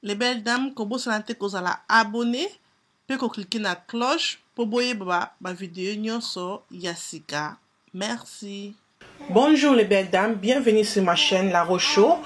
Les belles dames, kobosana te kozala abonné pe ko cliquer na cloche po boyeba ba video nyonso ya sika. Merci. Bonjour les belles dames, bienvenue sur ma chaîne La Rocho.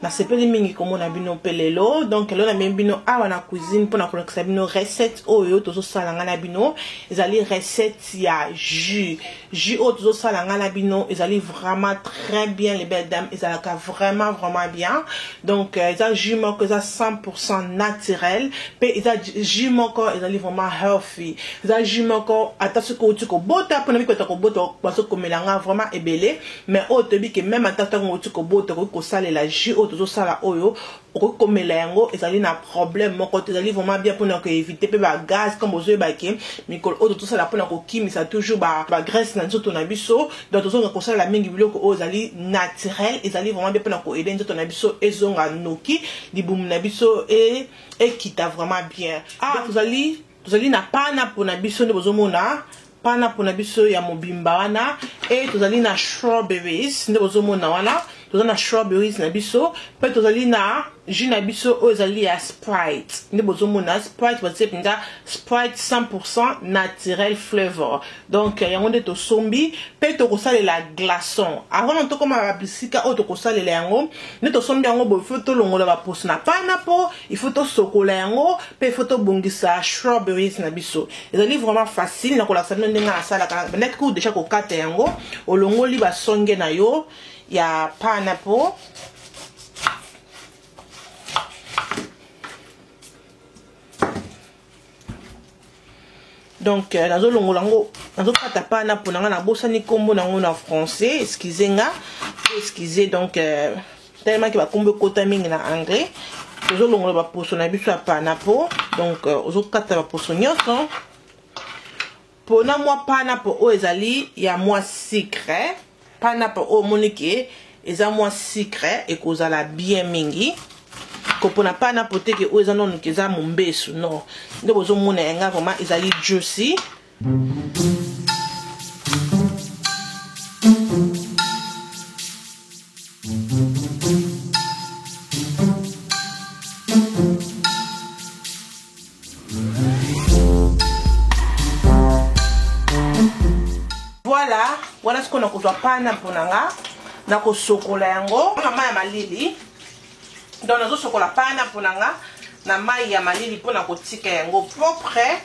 Nasepeli mingi komona bino mpe lelo. Donc lelo namemi bino awa na cuisine mpona kolakisa bino recette oyo tozosala ngai na bino. Ezali recette ya jus. Jus oyo tozosala ngai na bino ezali vraiment très bien les belles dames, ezalaka vraiment vraiment bien. Donc eza jus moko eza 100% naturel mpe eza jus moko ezali vraiment healthy. Eza jus moko ata soki outi kobota, mpona mikota kobota bazokomela nga vraiment ebele, mais oyo toyebi ke meme ata ntango outi kobota okoki kosalela jus oyo tozosala oyo, okoki komela yango, ezali na problème moko te, ezali vraiment bien mpona koevite mpe ba gaz, comme bozoyeba ke mikolo oyo tozosala mpona kokimisa toujours ba graisse na nzoto na biso. Donc tozonga kosalela mingi biloko oyo ezali naturel, ezali vraiment bien mpona koede nzoto na biso ezonga noki, libumu na biso ekita vraiment bien. Tozali na pineapple na biso nde bozomona pineapple na biso ya mobimba wana, e tozali na strawberries nde bozomona wana, toza na strawberries na biso, pe tozali na jus na biso oyo ezali ya Sprite nde bozomona Sprite, batie mpenza Sprite 100% naturel flavor. Donc yango nde tosombi pe tokosalela glaçon. Avant na tokoma ba bisika oyo tokosalela yango nde tosombi yango boye, faut tolongola ba poso na pineapple, il faut tosokola yango pe il faut tobongisa strawberries na biso. Ezali vraiment facile na kolakisa bino ndenge nasalaka. Bandaki kutu deja kokata yango, olongoli basonge na yo ya pineapple. Donc nazolongola yango, nazokata pineapple na nga, nabosani kombo nango na français, excusez nga, excusez. Donc tellement ke bakombo ekota mingi na anglais, tozolongola baposo na biso ya pineapple. Donc ozokata baposo nyonso mpona mwa pineapple oyo ezali ya mwa sucre. Pineapple oyo omoni ke eza mwa sucre, ekozala bien mingi kopona pineapple te ke oyo eza nanu ke eza mombesu, non. Nde bozomona yanga vraiment ezali juicy. Voilà, wana sikoyo nakozwa pineapple na nga, nakosokola yango na mai ya malili. Donc nazosokola pineapple na nga na mai ya malili mpona kotika yango propre.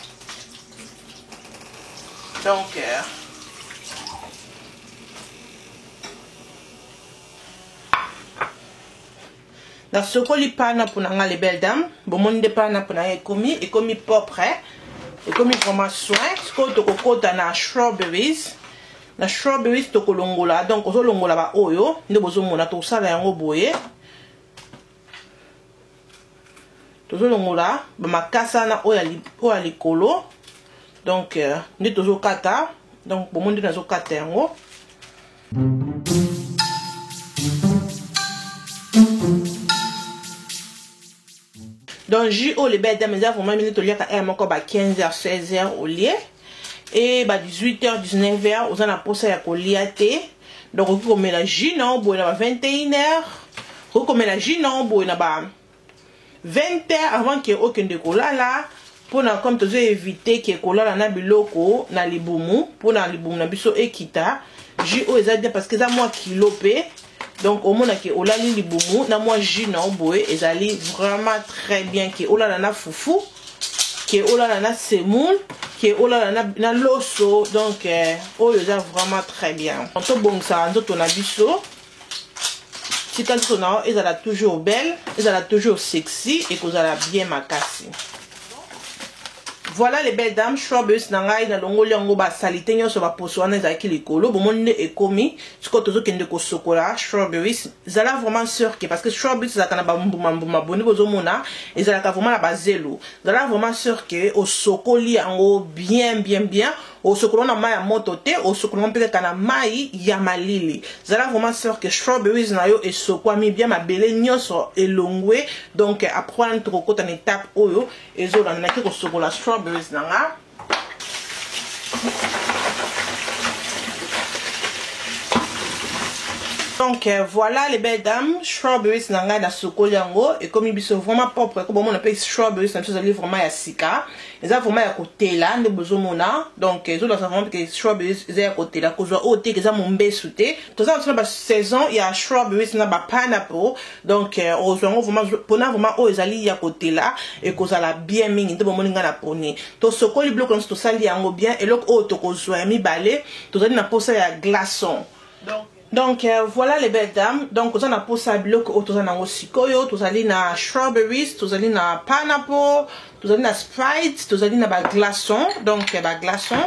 Donc nasokoli pineapple na nga les belles dames. Bomoni nde pineapple na nga ekomi propre, ekomi vraiment soin. Sikoyo tokokota na strawberries. Na strawberries tokolongola, donc ozolongola ba oyo nde bozomona, tokosala yango boye. Tozolongola ba makasa na oyo ya likolo. Donc nde tozokata. Donc bomoni nde nazokata yango. Donc jus oyo les belles dames eza vraiment mingi, toliaka heure moko ba 15 heures, 16 heures au lieu, et ba 18 heures, 19 heures oza na posa ya kolia te. Donc okoki komela jus na yo boye na ba 21 heures, okoki komela jus na yo boye na ba 20 heures avant ke okende kolala, mpona comme tozo éviter ke kolala na biloko na libumu, mpona libumu na biso ekita. Jus oyo eza bien parce que eza mwa kilo pe. Donc omona ke olali libumu na mwa jus na yo boye, ezali vraiment très bien ke olala na fufu, ke olala na semoule, ke olala na loso. Donc oyo eza vraiment très bien. Tobongisaka nzoto na biso, tika nzoto na yo ezala toujours belle, ezala toujours sexy, ekozala bien makasi. Voilà les belles dames, strawberries na ngai nalongoli yango ba salite nyonso ba poso wana ezalaki likolo, bomoni nde ekomi. Sikoyo tozokende kosokola strawberries. Zala vraiment sûr que, parce que strawberries ezalaka na ba mbuma mbuma boni bozomona, ezalaka vraiment na ba zelo. Zala vraiment sûr que osokoli yango bien bien bien, osokola na mai ya moto te, osokola mpe kaka na mai ya malili. Zala vraiment sûr que strawberries na yo esokwami bien, mabele nyonso elongwe. Donc après wana tokokota na étape oyo ezolanda, naki kosokola strawberries na nga. Donc voilà les belles dames, strawberries na ngai nasokoli yango ekomi biso vraiment propre. Ko bomona mpe strawberries na biso ezali vraiment ya sika, eza vraiment ya kotela nde bozomona. Donc ezolakisa vraiment ke strawberries eza ya kotela, kozwa oyo te eza mombesu te. Toza na biso na basaison ya strawberries na ba pineapple. Donc ozwa yango vraiment mpona vraiment oyo ezali ya kotela, ekozala bien mingi. Nde bomoni ngai na poni, tosokoli biloko nyonso, tosali yango bien. Eloko oyo tokozwa ya mibale, tozali na posa ya glaçon. Donc voilà les belles dames, donc toza na posa ya biloko oyo toza nango sikoyo. Tozali na strawberries, tozali na pineapple, tozali na Sprite, tozali na baglaçon. Donc baglaçon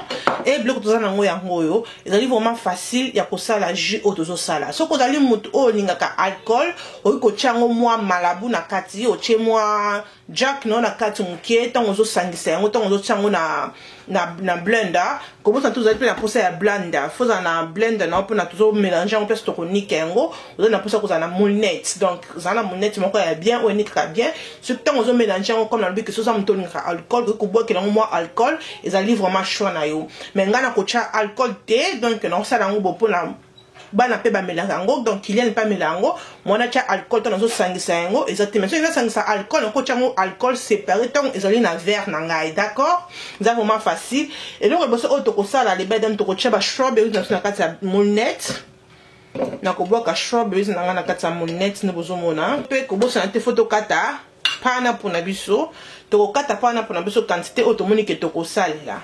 e biloko toza nango yango oyo ezali vraiment facile ya kosala jus oyo tozosala. Soki ozali motu oyo olingaka alcool, okoki kotia yango mwa Malibu na kati, otie mwa Jack no na kati moke ntango ozosangisa yango, ntango ozotia yango na blender. Kobosana tozali mpe na posa ya blender, faut ozala na blender na mpona tozomélange yango. Place tokonika yango, ozali na posa kozala na moulinette. Donc ozala na moulinette moko ya bien oyo enikaka bien. Soki ntango ozomélange yango, comme nalobi ke soki oza moto olingaka alcool, okoki kobwakela yango mwa alcool, ezali vraiment choix na yo. Mais ngai nakotia alcool te. Donc nakosala yango bo mpona bana mpe bamelaka yango. Donc Kilian mpe amela yango, mwana tia alcool ntango nazosangisa yango eza te. Mais soki ezasangisa alcool, nakotia yango alcool séparé ntango ezali na verre na ngai, d'accord? Eza vraiment facile. Eloko liboso oyo tokosala, les belles dames, tokotia ba strawberries na biso na kati ya moulinette. Nakobwaka strawberries na ngai na kati ya moulinette nde bozomona. Mpe kobosana te, faut tokata pineapple na biso. Tokokata pineapple na biso quantité oyo tomoni ke tokosalela.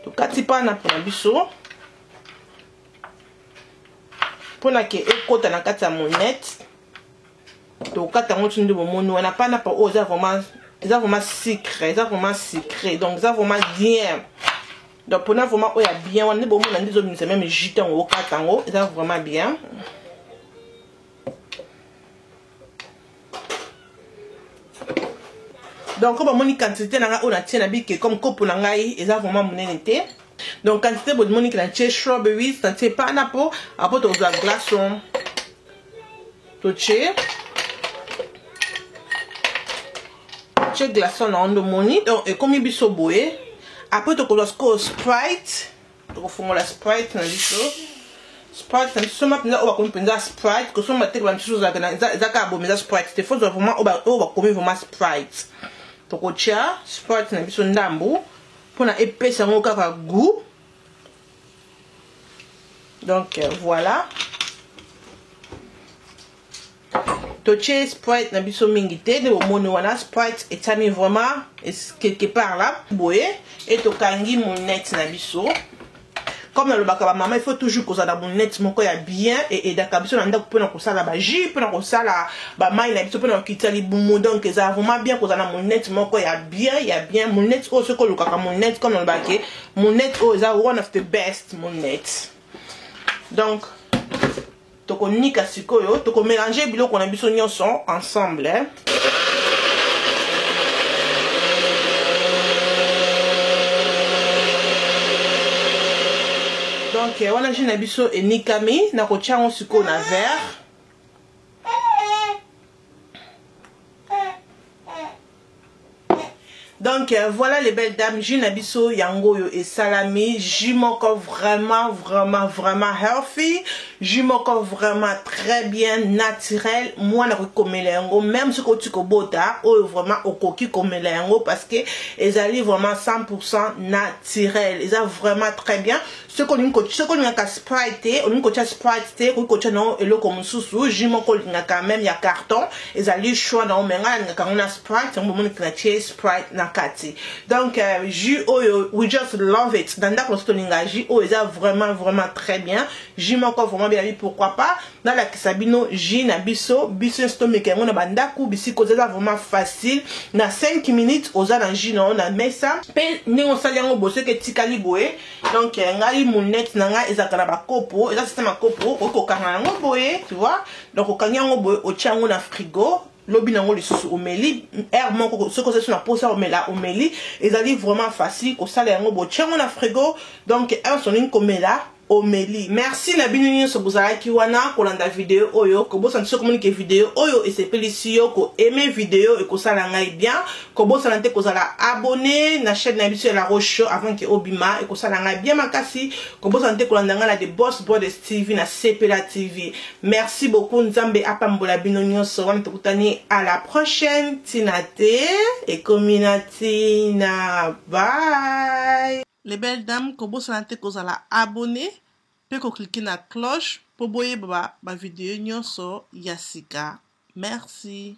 Tokati pineapple na biso mpona ke ekota na kati ya moulinette. Tokata yango ti nde bomoni wana. Pineapple oyo eza vraiment sucré, eza vraiment sucré, donc eza vraiment bien. Donc mpona vraiment oyo ya bien wana nde bomona nde ezobimisa même jus ntango okata yango, eza vraiment bien. Donc bamoni quantité na ngai oyo natie na bike, comme kopo na ngai eza vraiment monene te. Donc quantité bomoni ke natie strawberries, natie pineapple, apo tokozwa glaçon, totie tie glaçon na ndo moni. Donc ekomi biso boye. Après tokozwa sikoyo Sprite, tokofongola Sprite na biso. Sprite na biso, soma mpenza oyo bakomi mpenza Sprite. Kosomba te bamisusu ozalaka eza kaka bomi, eza Sprite te. Faut vraiment oyo bakomi vraiment Sprite. Tokotia Sprite na biso ndambu mpona epesa yango kaka goût. Donc voilà, totie Sprite na biso mingi te nde bomoni wana. Sprite etiami vraiment quelque part là boye e tokangi moulinette na biso. Comme nalobaka bamama, il faut toujours kozala na moulinette moko ya bien e aidaka biso na ndako mpona kosala bajus, mpona kosala bamai na biso, mpona kokitisa libumu. Donc eza vraiment bien kozala na moulinette moko ya bien, ya bien. Moulinette oyo, soki olukaka moulinette, comme nalobaki, moulinette oyo eza one of the best moulinette. Donc tokonika sikoyo, tokomélange biloko na biso nyonso ensemble, eh? Donc wana jus na biso enikami, nakotia yango sikoyo na verre. Donc voilà les belles dames, jus na biso yango oyo esalami. Jus moko vraiment vraiment vraiment healthy, jus moko vraiment très bien naturel. Mwana akoki komela yango, même soki oti kobota oyo, vraiment okoki komela yango parce que ezali vraiment 100% naturel, eza vraiment très bien. Soki olingaka Sprite te, olingi kotia Sprite te, okoki kotia nango eloko mosusu, jus moko olingaka, même ya carton, ezali choix nango. Mais ngai nalingaka yango na Sprite, yango bomoni natie Sprite na kati. Donc jus oyo, we just love it na ndako na biso, tolinga jus oyo, eza vraiment vraiment très bien, jus moko vraiment bien. Nabi pourquoi pas nalakisa bino jus na biso, biso nyonso tomeka yango na bandako bisika oza. Eza vraiment facile, na 5 minutes oza na jus na yo na mesa. Mpe ndenge osali yango boye, soki etikali boye, donc ngai moulinette na ngai ezalaka na bakopo, eza système ya kopo, okoki kokanga yango boye, tu vois. Donc okangi yango boye, otia yango na frigo, lobi nango lisusu omeli aire moko. Soki ozali so na posa omela, omeli. Ezali vraiment facile kosala yango, botia yango na frigo. Donc heure olingi komela. Omeli. Merci na bino nyonso bozalaki wana kolanda video oyo. Kobosana te soki omoni ke video oyo esepelisi yo, ko aimer video ekosala ngai bien. Kobosana te kozala abonné na chaîne na biso ya La Rose Show avant ke obima, ekosala ngai bien makasi. Kobosana te kolanda ngai na The Boss Brothers TV na Sepela TV. Merci beaucoup, Nzambe apambola bino nyonso. Wana tokutani à la prochaine. Tina te ekomi na tina. Bye. Les belles dames, kobosana te kozala abonné pe ko cliquer na cloche po boyeba ba video nyonso ya sika. Merci.